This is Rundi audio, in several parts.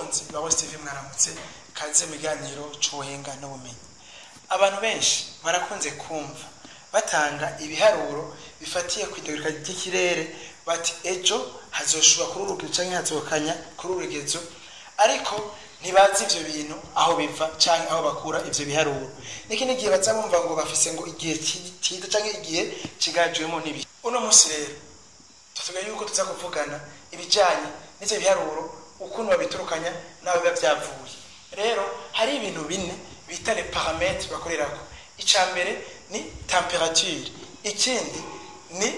Bakunzi ba West TV, mwaramutse. Kaze mu biganiro c'ubuhinga n'ubumenyi. Abantu benshi barakunze kumva batanga ibiharuro bifatiye kw'ihindagurika ry'ikirere, bati ejo hazoshuha kuri urugero canke hazokanya kuri urugezo, ariko ntibazi ivyo bintu aho biva canke aho bakura ivyo biharuro. N'ikindi gihe baza bumva ngo bafise ngo igihe ciza canke igihe ciganjwemo n'ibihe. Uno musi rero tuvuga yuko tuza kuvugana ibijanye n'ivyo biharuro, ukuntu babiturukanya n'aho biba vyavuye. Rero hari ibintu bine bita les paramètres bakorerako. Ica mbere ni température, ikindi ni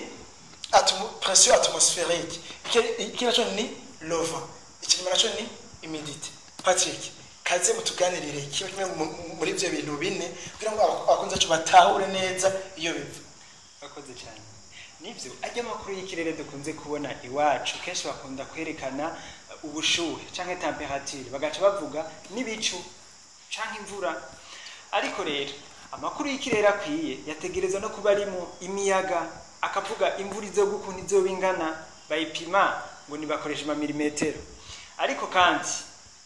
pression atmosphérique, ikindi naco ni le vent, ikinyuma naco ni humidité. Patrick, kaze mutuganirire kimwe kimwe muri ivyo bintu bine kugira ngo abakunzi bacu batahure neza iyo biva. Bakoze cyane. Nivyo, ajya amakuru y'ikirere dukunze kubona iwacu kenshi bakunda kwerekana ubushuhe canke température, bagaca bavuga n'ibicu canke imvura. Ariko rero amakuru y'ikirere akwiye yategerezwa no kuba arimo imiyaga, akavuga imvura izoga ukuntu izoba ingana, bayipima ngo nibakoresha amamilimetero. Ariko kandi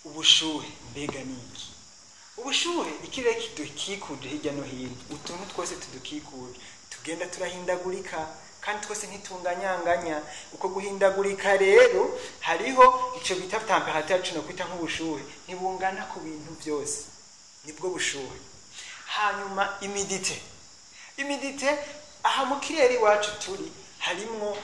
ubushuhe mbega ni iki? Ubushuhe, ikirere kidukikuje hirya no hino, utuntu twose tudukikuje tugenda turahindagurika, kandi twose ntitunganyanganya. Uko guhindagurika rero, hariho ico bita température yacu, no kwita nk'ubushuhe, ntibungana ku bintu byose, nibwo bushuhe. Hanyuma humidité. Humidité, aha mu kirere iwacu turi harimwo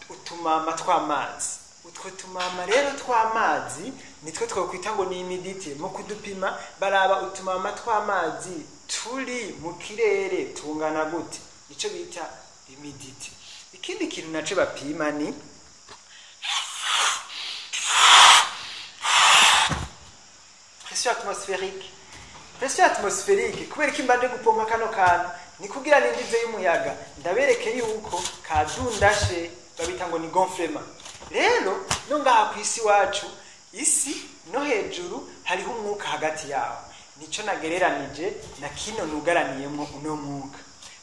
utumama tw'amazi. Utwo tumama rero tw'amazi nitwo twokwita ngo ni humidité. Mu kudupima baraba utumama tw'amazi turi mu kirere tungana gute, nico bita humidité. Ikindi kintu naco bapima ni pression atmosphérique. Pression atmosphérique, kubera ko imbanje gupompa kano kantu, ni kugira ninjize y'umuyaga ndabereke yuko kadundashe, babita ngo ni gonflement. Rero no ngaha ku isi wacu, isi no hejuru hariho umwuka hagati yawo, nico nagereranije na kino nugaraniyemwo uno mwuka.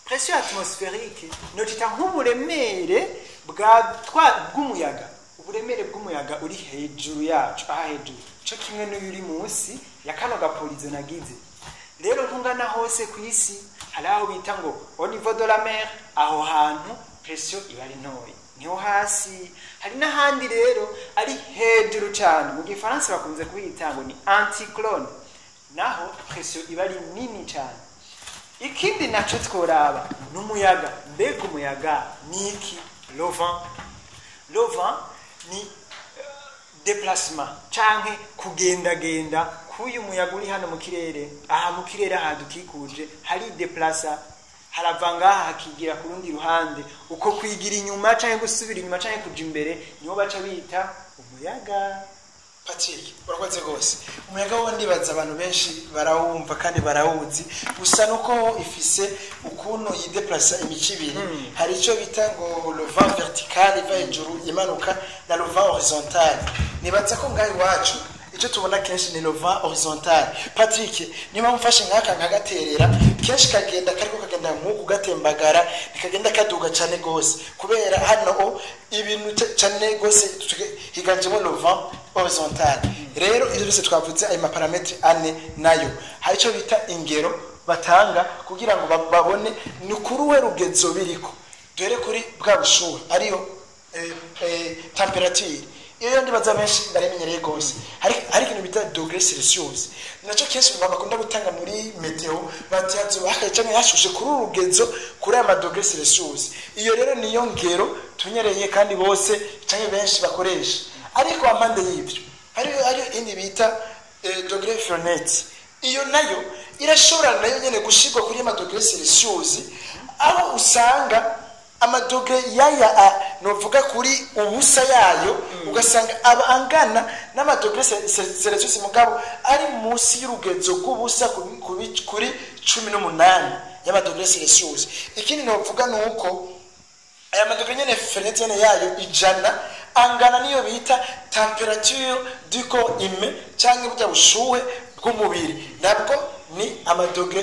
Pression atmosphérique nocita nk'uburemere bwa twa bw'umuyaga, uburemere bw'umuyaga uri hejuru yacu aha hejuru, co kimwe n'uyu uri munsi ya kano gapurizo nagize. Rero ntungana hose ku isi. Hari aho bita ngo au niveau de la mer, aho hantu pression iba ari ntoyi, niho hasi. Hari n'ahandi rero ari hejuru cyane, mu gifaransa bakunze kuhita ngo ni anticyclone, naho pression iba ari nini cyane. Ikindi naco tworaba n'umuyaga. Mbega umuyaga ni iki? Le vent. Le vent ni déplacement canke kugendagenda k'uyu muyaga uri hano mu kirere. Aha mu kirere aha dukikuje hari déplaça, harava ngaha hakigira ku rundi ruhande. Uko kwigira inyuma canke gusubira inyuma canke kuja imbere niwo baca bita umuyaga. Patrick, urakoze rwose. Umuyaga wo ndibaza abantu benshi barawumva kandi barawuzi, gusa nuko ifise ukuntu yideplasa imico ibiri. Hari icyo bita ngo le vent vertical iva hejuru imanuka, na le vent horizontal. Nibaza ko ngaho iwacu icyo tubona kenshi ni le vent horizontal. Patrick, niba mufashe nk'aka nkagaterera, kenshi kagenda kariko kagenda nk'uku gatembagara, ntikagenda kaduga cyane gose, kubera hano o ibintu cyane gose higanjemo le vent horizontal. Rero ibyo byose twavuze, ayo ma paramètres ane, nayo hari icyo bita ingero batanga kugira ngo babone ni kuri uwe rugezo biriko. Dore kuri bwa bushuhe, ariyo température, iyo ndibaza benshi baramenyereye gose. Hari ikintu bita degré Celsius, nacyo kenshi bakunda gutanga muri météo, bati hazoba hakaye canke hashushe kuri uru rugezo, kuri aya ma degré Celsius. Iyo rero niyo ngero tumenyereye kandi bose canke benshi bakoresha. Ariko amande y'ivyo hari indi bita degré Fahrenheit. Iyo nayo irashobora nayo nyene gushirwa kuri ama degré Celsius, aho usanga ama degré yaya novuga kuri ubusa yayo, ugasanga aba angana n'ama degré Celsius, mugabo ari munsi y'urugezo rw'ubusa kuri 18 y'ama degré Celsius. Ikindi novuga ni uko aya ma degré nyene Fahrenheit nyene yayo 100 angana niyo bita température du corps humain, cyangwa burya bushuhe bw'umubiri, nabwo ni ama degré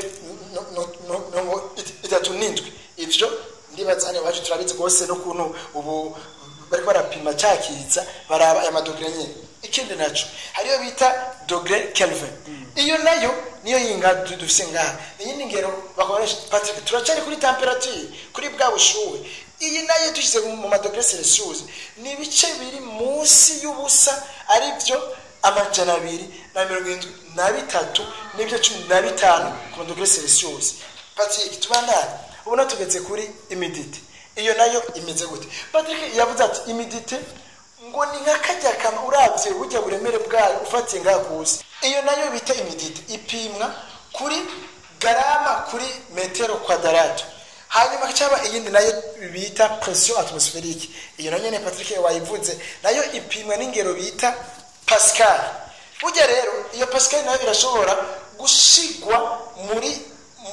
37. Ivyo ndibaza hano iwacu turabizi rwose, n'ukuntu ubu bariko barapima cakiza baraba aya ma degré nyene. Ikindi Ikindi naco hariyo bita degré Kelvin. Iyo nayo niyo yinga dufise ngaha. Iyindi ngero bakoresha, Patrick, turacari kuri température, kuri bwa bushuhe. Iyi nayo tushyize mu ma degré Celsius ni ibice biri munsi y'ubusa, ari byo 273.15 ku ma degré Celsius. Patrick, tubandane. Ubona tugeze kuri humidité. Iyo nayo imeze gute? Patrick yavuze ati humidité ngo ni nka kajya kama uravye burya buremere bwayo ufatiye ngaha kusi. Iyo nayo bita humidité ipimwa kuri garama kuri metero quadrato. Hanyuma cyaba iyindi nayo bita pression atmosphérique. Iyo nayo nyene, Patrick, wayivuze, nayo ipimwa n'ingero bita pascal. Burya rero iyo pascal nayo irashobora gushigwa muri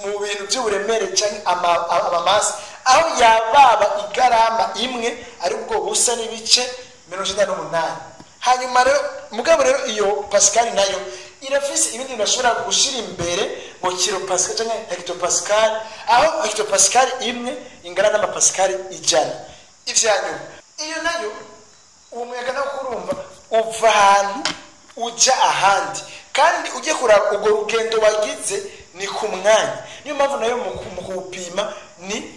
mu bintu by'uburemere cyangwa amamasi, aho yababa igarama imwe ari ubwo busa n'ibice 98. Hanyuma rero, mugabo rero, iyo pascal nayo irafise ibindi bintu bashobora gushira imbere, ngo kilo pascal cyangwa hectopascal, aho hectopascal imwe ingana n'amapascal 100. Ivya nyuma, iyo nayo uwo muyaga nawo kurumva uva ahantu uja ahandi, kandi ujye kuraba urwo rugendo wagize ni ku mwanya. Niyo mpamvu nayo mu kuwupima ni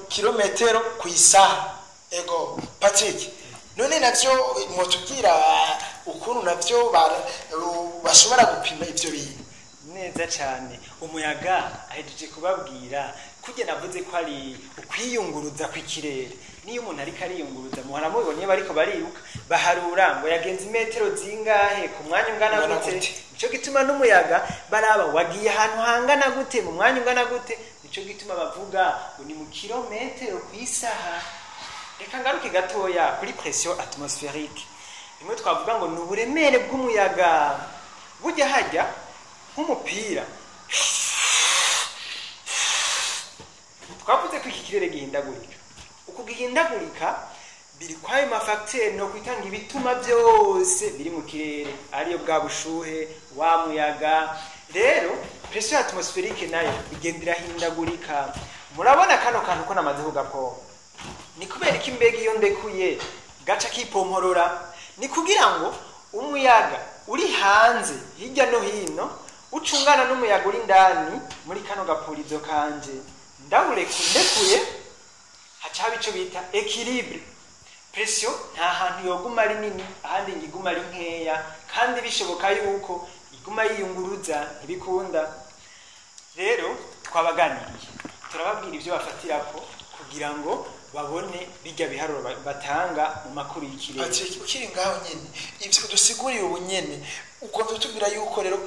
kilometero ku isaha. Ego Patrick, none navyo mwotubwira ukuntu navyo bashobora gupima ivyo bintu? Neza cyane. Umuyaga ahejeje kubabwira kujya navuze ko ari ukwiyunguruza kw'ikirere. Niyo umuntu ariko ariyunguruza, muhora mubibona iyo bariko bariruka, baharura ngo yagenze imetero zingahe ku mwanya ungana Ungana gute. gute. Nico gituma n'umuyaga baraba wagiye ahantu hangana gute mu mwanya ungana gute. Nico gituma bavuga ngo ni mu kilometero ku isaha. Reka ngaruke gatoya kuri pression atmosphérique. Rimwe twavuga ngo ni uburemere bw'umuyaga. Burya hajya nk'umupira, twavuze ko iki kirere gihindagurika. Uku gihindagurika biri kwayo ma facteur no kwitanga ibituma byose biri mu kirere, ariyo bwa bushuhe, wa muyaga. Rero pression atmosphérique nayo igenda irahindagurika. Murabona kano kantu ko namaze kugapompa. Ni kubera ko imbega iyo ndekuye gaca kipomporora, ni kugira ngo umuyaga uri hanze hirya no hino ucungana n'umuyaga uri indani muri kano gapurizo kanje. Ndawureka ndekuye, haca haba ico bita équilibre. Pression nta hantu yoguma ari nini, ahandi ngo iguma ari nkeya, kandi bishoboka yuko iguma yiyunguruza, ntibikunda. Rero twabaganiriye, turababwira ibyo bafatirako kugira ngo babone bijya biharuro batanga mu makuru y'ikirere. Patrick, ukiri ngaho nyene, ivyo dusiguriye ubu nyene, ukomeza utubwira yuko rero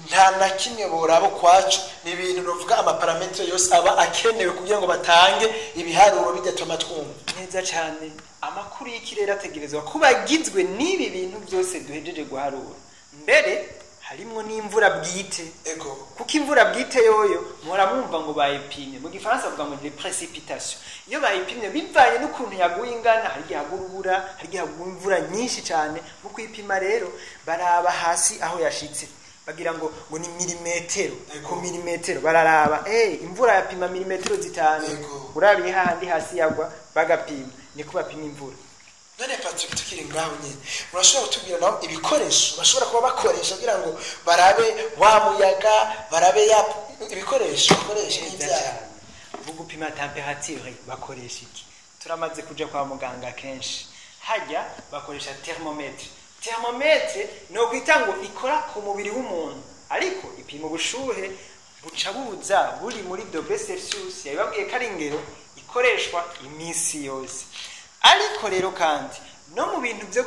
nta na kimwe boraba kwacu, ni ibintu novuga ama paramètres yose aba akenewe kugira ngo batange ibiharuro bidatuma twumva. Neza cyane. Amakuru y'ikirere ategerezwa kuba agizwe n'ibi bintu byose duhejeje guharura, mbere harimwo n'imvura bwite. Kuko imvura bwite yoyo muhora mwumva ngo bayipimye, mu gifaransa bavuga ngo ni précipitation. Iyo bayipimye bivanye n'ukuntu yaguye ingana, hari igihe hagwa urubura, hari igihe hagwa imvura nyinshi cyane. Mu kuyipima rero baraba hasi aho yashitse, bagira ngo ni milimetero ku milimetero. Bararaba imvura yapima milimetero 5. Urabiye hahandi hasi yagwa, bagapima, niko bapima imvura. None Patrick, tukiri ngaho nyene, murashobora kutubwira naho ibikoresho bashobora kuba bakoresha kugira ngo barabe wa muyaga, barabe ya ibikoresho bakoresha Neza n'ivyaha? cyane. Mu gupima température bakoresha iki? Turamaze kuja kwa muganga kenshi, hajya bakoresha thermomètre. Thermomètre ni ukwita ngo ikora ku mubiri w'umuntu, ariko ipima ubushuhe buca buza buri muri degré Celsius. Yabibabwiye ko ari ingero ikoreshwa iminsi yose. Ariko rero kandi no mu bintu byo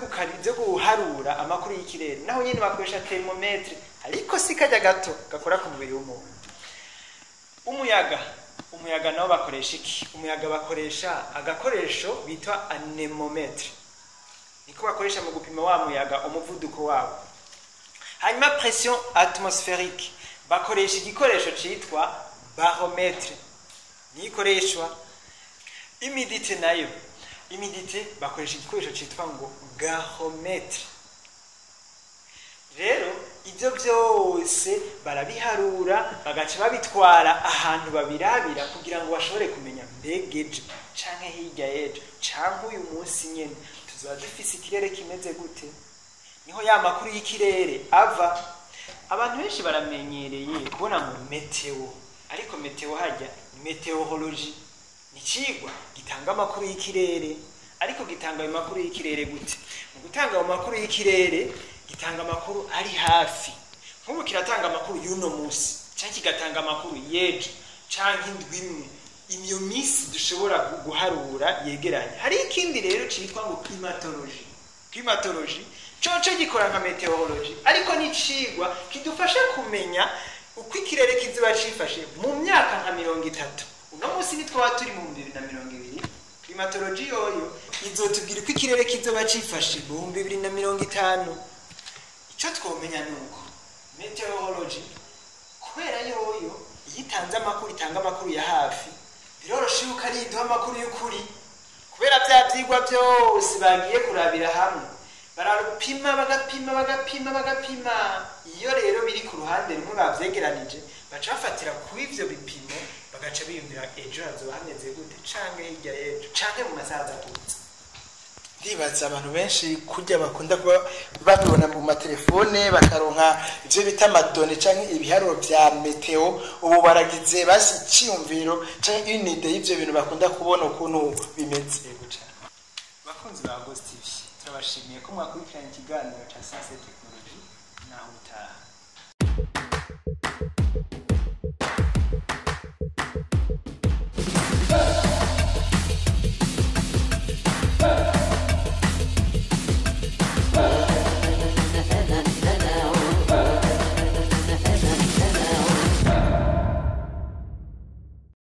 guharura amakuru y'ikirere naho nyine bakoresha thermomètre, ariko si kajya gato gakora ku mubiri w'umuntu. Umuyaga nawo bakoresha iki? Umuyaga bakoresha agakoresho bitwa anémomètre, niko bakoresha mu gupima wa muyaga, umuvuduko wawo. Hanyuma pression atmosphérique bakoresha igikoresho citwa baromètre, niyo ikoreshwa. Humidité nayo, humidité bakoresha igikoresho citwa ngo baromètre. Rero ibyo byose barabiharura, bagaca babitwara ahantu babirabira kugira ngo bashobore kumenya mbega ejo canke hirya y'ejo canke uyu munsi nyene tuzoba dufise ikirere kimeze gute. Niho ya makuru y'ikirere ava. Abantu benshi baramenyereye kubona ngo météo, ariko météo hajya ni météorologie, ni icigwa gitanga amakuru y'ikirere. Ariko gitanga ayo makuru y'ikirere gute? Mu gutanga ayo makuru y'ikirere, gitanga amakuru ari hafi. Nk'ubu kiratanga amakuru y'uno munsi, canke kigatanga amakuru y'ejo, canke indwi imwe, iyo minsi dushobora guharura yegeranye. Hari ikindi rero citwa ngo climatologie. Climatologie coco gikora nka météorologie, ariko ni icigwa kidufasha kumenya uko ikirere kizoba cifashe mu myaka nka 30. Uno munsi nitwaba turi mu 2020, climatologie yoyo izotubwira uko ikirere kizoba cifashe mu 2050. Icyo twomenya ni uko météorologie, kubera yoyo iyo itanze amakuru, itanga amakuru ya hafi, biroroshe yuko ari iduha amakuru y'ukuri, kubera bya byigwa byose bagiye kurabira hamwe, barapima, bagapima, bagapima, bagapima. Iyo rero biri ku ruhande rumwe bavyegeranije, baca bafatira kuri ivyo bipimo, bagaca biyumvira ejo hazoba hameze gute, canke hirya y'ejo, canke mu masaha aza kuza. Ndibaza abantu benshi kurya bakunda kuba babibona mu matelefone, bakaronka ivyo bita ama données canke ibiharuro vya météo, ubu baragize basi iciyumviro canke une idée y'ivyo bintu bakunda kubona ukuntu bimeze. Yego cane. Bakunzi ba Ghost TV, turabashimiye ko mwakurikiranye ikiganiro ca science et technologie. Naho utaha.